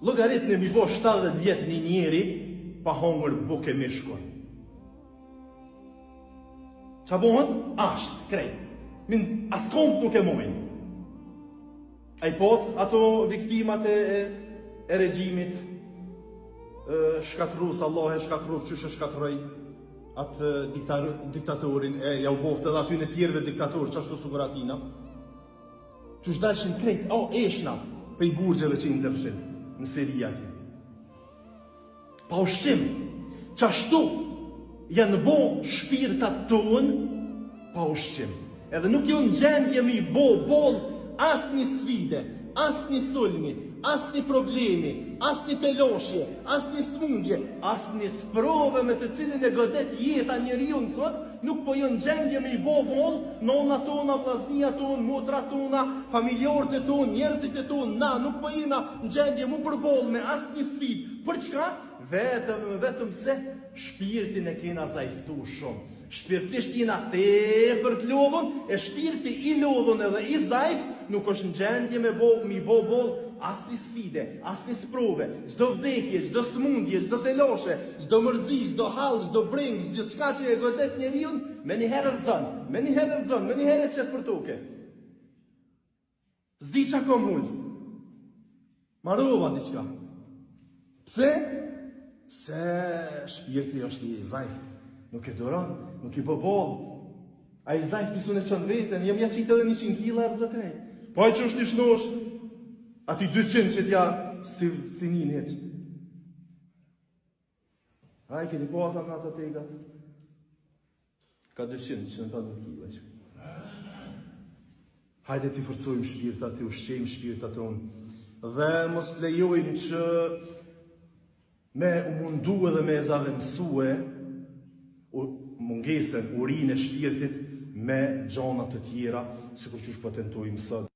Llogaritni m'i bo 70 vjet një njeri pa hongër bukë e mish kurrë. Ça bohet? Asht, krejt. Min, as komt nuk e mojnë. A i patë ato viktimat e, e, e regjimit shkatrrus, Allahu e shkatrroftë qysh e shkatrroi atë diktatorin e jau boftë edhe atyne tjerëve diktatorë qashtu sikur atina. Qysh dalshin krejt, o, eshna, pej burgjeve që i nxerrshin në Siri atje. Pa ushqim, qashtu janë bo shpirtat tonë pa ushqim. Edhe nuk janë n'gjendje me i bo boll asnjë sfide, asnjë sulmi, asnjë problemi, asnjë telashe, asnjë smundje, asnjë sprove me të cilin e godet jeta njeriun sot, nuk po janë n'gjendje me i bo boll nonat tona, vllaznia tonë, motrat tona, familjarët e tonë, njerëzit e tonë, na nuk po jena n'gjendje mu përboll me asnjë sfidë. Për çka? Vetëm vetëm se shpirtin e kena zajftu shumë. Shpirtnisht jena tepër të lodhun, e shpirti i lodhun edhe i zajft nuk është në gjendje me bo, me i bo boll asnjë sfide, asnjë sprove, çdo vdekje, çdo smundje, çdo telashe, çdo mërzi, çdo hall, çdo brengë, gjithçka që e godet njeriun, menjëherë rrxon, menjëherë rrxon, menjëherë e qet për toke. S'di ça kom hoxhë. Marova diçka. Pse? Se shpirti është i zajft. Nuk e duron, nuk i bo boll. Ai i zajfti s'un e çon veten, jo m'ja qitë edhe 100 kila e rrëzon krejt. Po ai që është i shnosh, ati 200 që t'ja si, si nin hiç. A i keni pa ata me ato tegat? Ka 200, 250 kila që. Hajde t'i forcojmë shpirtat, t'i ushqejmë shpirtat tonë. Dhe mos lejojmë që me u mundu edhe me e zavendësue mungesën, urinë e shpirtit me gjana të tjera, sikur qysh po tentojmë sot.